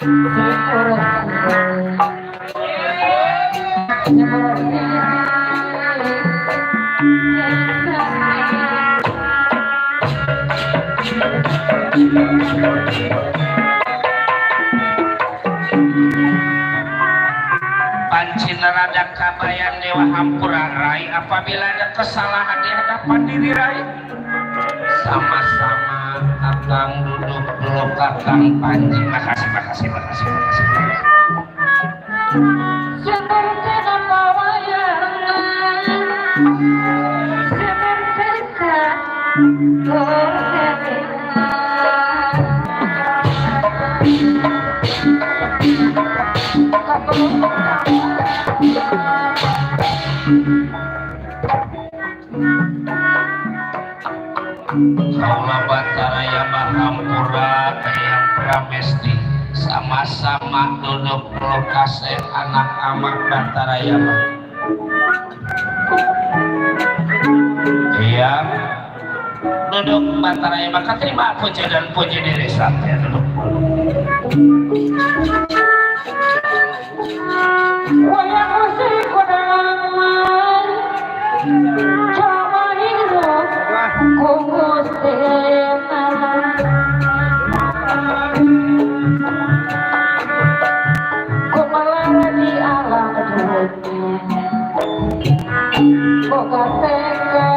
Pancinarada kabayan Dewa Hampura Rai, apabila ada kesalahan di hadapan diri Rai, sama-sama Kakang duduk dulu Kakang Panji. Makasih. Seperti nama wayangan, seperti Kaula Batara Yama Hampura Kayang Pramesti sama-sama duduk lokasi anak amak Batara Yama. Yang duduk Batara Yama terima puji dan puji diri saja duduk. wayang musik kodangan, Jawa hidup kukus kumalara di alam dunia, boga teka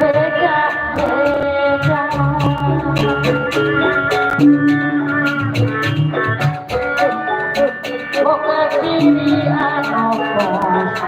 beda-beda. Boga diri anopos,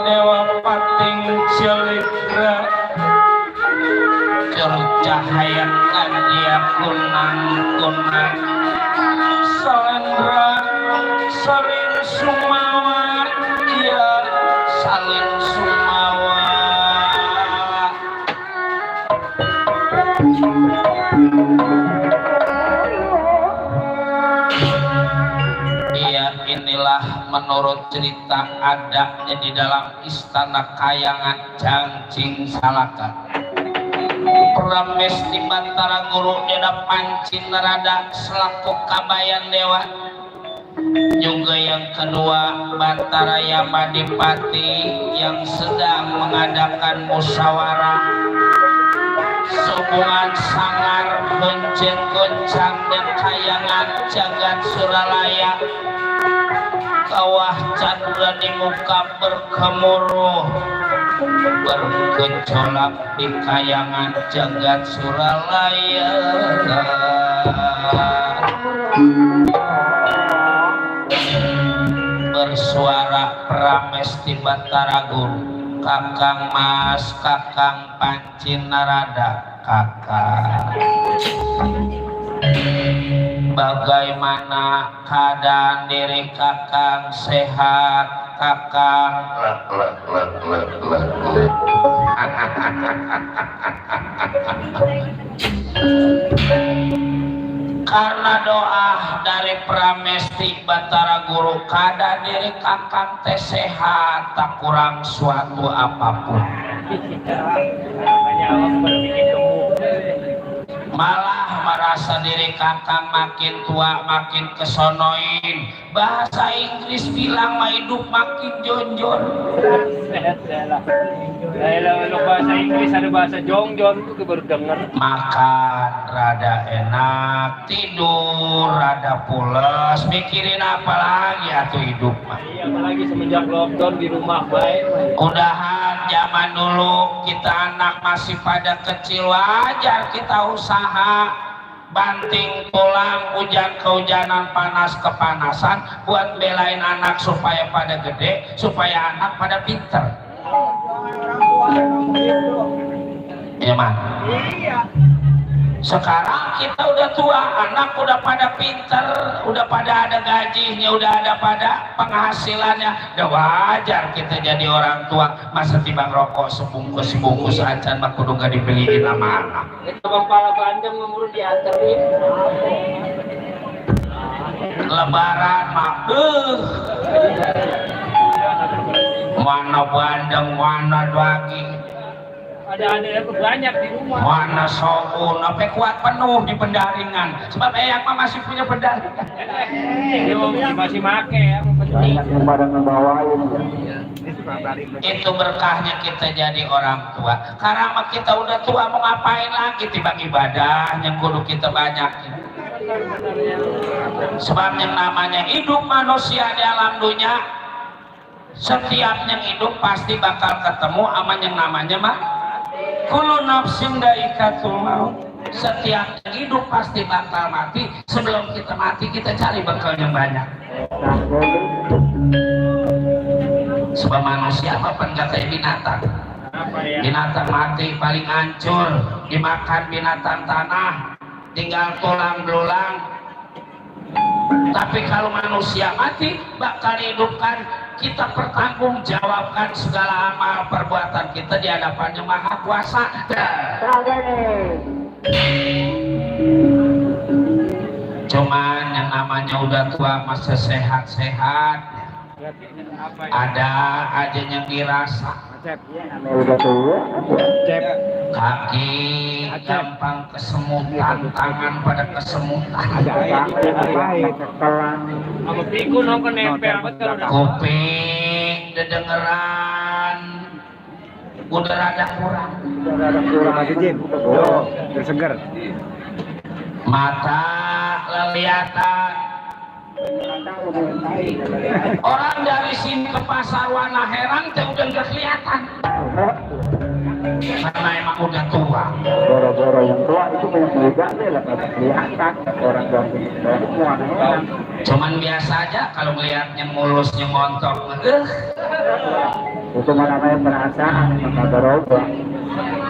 Dewa pating cilikra cercahayakan dia kunang-kunang salendra salin sumawa dia salin sumawa inilah menurut cerita adanya di dalam istana Kayangan Jangcing Salaka. Pramesti Batara Guru Deda Pancinarada selaku Kabayan Dewa. Juga yang kedua Batara Yamadipati yang sedang mengadakan musyawarah hubungan sangar benceng goncang dan kayangan jagat Suralaya. Kawah Candra di muka bergemuruh bergejolak di kayangan jagat Suralaya. Bersuara Pramesti Bataragun, Kakang Mas, Kakang Pancin Narada, Kakang. Bagaimana keadaan diri Kakang? Sehat Kakang? Karena doa dari Pramesti Batara Guru, keadaan diri Kakang teh sehat, tak kurang suatu apapun. Malah merasa diri Kakang makin tua makin kesonoin. Bahasa Inggris bilang mah hidup makin jonjon. Kalau bahasa Inggris ada bahasa jongjon tuh baru denger. Makan rada enak, tidur rada pules, mikirin apa lagi atuh hidup mah. Iya, apalagi semenjak lockdown di rumah baik. Udahan zaman dulu kita anak masih pada kecil, wajar kita usaha banting tulang, hujan kehujanan, panas kepanasan buat belain anak supaya pada gede, supaya anak pada pinter. Iya mah. Sekarang kita udah tua, anak udah pada pinter, udah pada ada gajinya, udah ada pada penghasilannya. Udah wajar kita jadi orang tua. Masa timbang rokok sebungkus acan mah kudu gak dibeliin sama anak. Itu kepala bandeng ngomong dianterin. Lebaran mah mana bandeng, mana daging, Ada banyak di rumah. mana soun, sampai kuat penuh di pendaringan. Sebab eyang mah masih punya pendaringan. Masih make ya. Yang pada ngebawain. Itu berkahnya kita jadi orang tua. Karena mah kita udah tua mau ngapain lagi timbang ibadah yang kudu kita banyak. Sebab yang namanya hidup manusia di alam dunia, setiap yang hidup pasti bakal ketemu sama yang namanya mah kullu nafsin dha'iqatul maut. Setiap yang hidup pasti bakal mati. Sebelum kita mati kita cari bekal yang banyak. Sebab manusia apa enggak kayak binatang. Binatang mati paling hancur, dimakan binatang tanah, tinggal tulang belulang. Tapi kalau manusia mati bakal hidupkan, kita pertanggungjawabkan segala amal perbuatan kita di hadapannya Maha Kuasa. Cuman yang namanya udah tua masih sehat-sehat, ada aja yang dirasa. Kaki gampang kesemutan, tangan pada kesemutan, Sama pikun nongkrong nempel apa kalau udah kuping dedengeran udah rada kurang, seger. mata lelihatan. Orang dari sini ke pasar Wana Herang teh udah nggak kelihatan karena emang udah tua. Boro-boro yang tua itu banyak juga deh lah pada kelihatan orang ganteng semua. Cuman biasa aja kalau melihatnya mulusnya montok. Itu mana namanya perasaan maka berubah.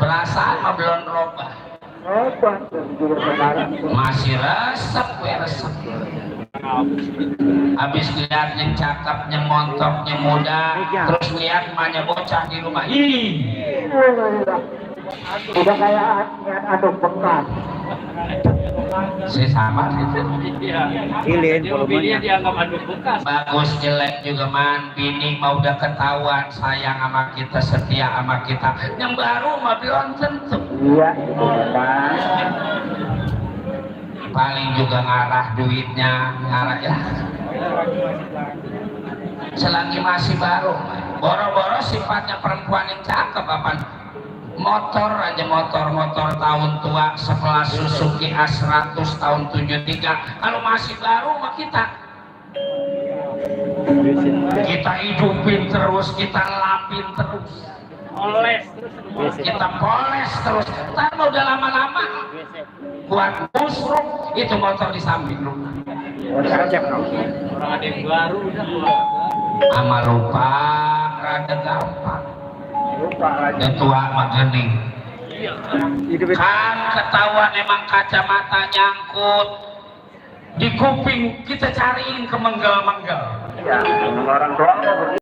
Perasaan mah belum robah, Ubah juga sekarang. masih resep resep. Habis lihat yang cakep, yang montok, yang muda, terus lihat emaknya bocah di rumah. Udah kayak niat aduk bekas. Si sama itu. Ilin, dia dianggap aduk bekas. Bagus jelek juga man, bini mau udah ketahuan sayang sama kita, setia sama kita. Yang baru mah belum tentu. Iya, itu kan. Paling juga ngarah duitnya, ngarah ya. Selagi masih baru, boro-boro sifatnya perempuan yang cakep apa? Motor aja, motor tahun tua sekelas Suzuki A100 tahun 73. Kalau masih baru mah kita hidupin terus, kita lapin terus. Oles. kita poles terus, ntar mau udah lama-lama buat busruk itu motor di samping rumah. Kacep no. Orang ada yang baru udah. Ama lupa rada gampang Lupa lagi. dan tua magening Hidup itu. kan ketahuan emang kacamata nyangkut di kuping kita cariin ke menggel-menggel. Ya, orang tua